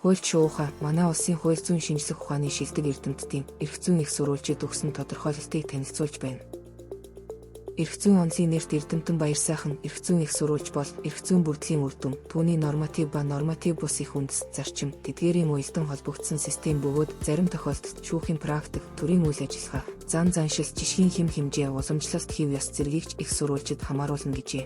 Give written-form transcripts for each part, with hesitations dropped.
Хуульч шууха манай улсын хууль зүйн шинжлэх ухааны шилдэг эрдэмтдийн эрх зүйн их сурвалжид өгсөн тодорхойлолтыг танилцуулж байна. Эрх зүйн онолын нэрт эрдэмтэн Баярсайхан эрх зүйн их сурвалж бол эрх зүйн бүрдлийн үр дүн, түүний норматив ба норматив бус их үндэс, зарчим, тэдгээрийн уялдан холбогдсон систем бөгөөд зарим тохиолдолд шүүхийн практик, төрийн үйл ажиллагаа, зан заншил, жишгийн хэм хэмжээ, уламжлалт хэв ёс зэргийг ч их сурвалжид хамааруулна гэжээ.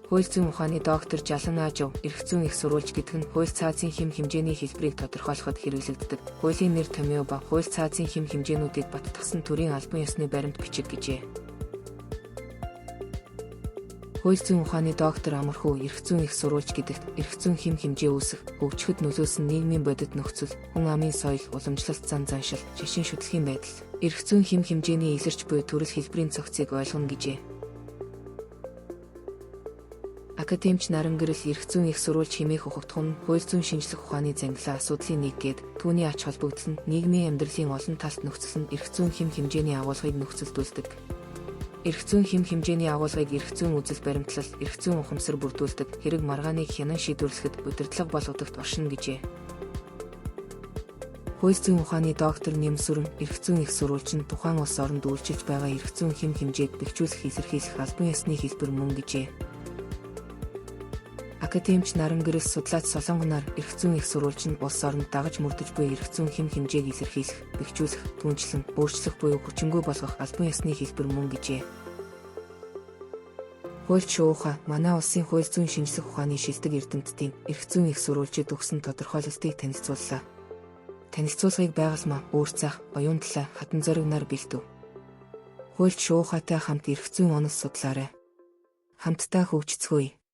Хууль зүйн ухааны доктор Жалан Аажав эрх зүйн их сурвалж гэдэг нь хууль цаазын хэм хэмжээний хэлбэрийг тодорхойлоход хэрэглэгддэг. Хуулийн нэр томьёо ба хууль цаазын хэм хэмжээнүүдийг баттгасан төрийн албан ёсны баримт бичиг гэжээ. Хууль зүйн ухааны доктор Амархүү эрх зүйн их сурвалж гэдэгт эрх зүйн хэм хэмжээ үүсэх, хөгжихэд нөлөөлсөн нийгмийн бодит нөхцөл, хүн амын соёл, уламжлалт зан заншил, шашин шүтлэгийн байдал, эрх зүйн хэм хэмжээний илэрч буй төрөл хэлбэрийн цогцыг ойлгоно гэжээ. Академич Нарангэрэл эрх зүйн их сурвалж хэмээх ухагтхуун нь хууль зүйн шинжлэх ухааны зангилаа асуудлын нэг гээд түүний ач холбогдол нь нийгмийн амьдралын олон талт нөхцөл нь эрх зүйн хэм хэмжээний агуулгыг нөхцөлдүүлдэг. Эрх зүйн хэм хэмжээний агуулгыг эрх зүйн үзэл баримтлал, эрх зүйн ухамсар бүрдүүлдэг, хэрэг маргааныг хянан шийдвэрлэхэд удирдлага болгодогт оршино гэжээ. Хууль зүйн ухааны доктор Нэмсүрэн эрх зүйн их сурвалж нь тухайн улс оронд үйлчилж байгаа эрх зүйн хэм хэмжээг бэхжүүлэх илэрхийлэх албан ёсны хэлбэр мөн гэжээ. Академич Нарангэрэл судлаач Солонгоноор эрх зүйн их сурвалж нь улс оронд дагаж мөрдөж буй эрх зүйн хэм хэмжээг илэрхийлэх, бэхжүүлэх, түнчлэн, өөрчлөх буюу хүчингүй болгох албан ёсны хэлбэр мөн гэжээ. Хуульч шууха манай улсын хууль зүйн шинжлэх ухааны шилдэг эрдэмтдийн эрх зүйн их сурвалжид өгсөн тодорхойлолтыг танилцууллаа. Танилцуулгыг байгалмаа, Өөрцаах, Оюунталай, Хатан зориг нар бэлдэв. Хуульч шуухатай хамт эрх зүйн онол судлаарай. Хамтдаа хөгжицгөөе.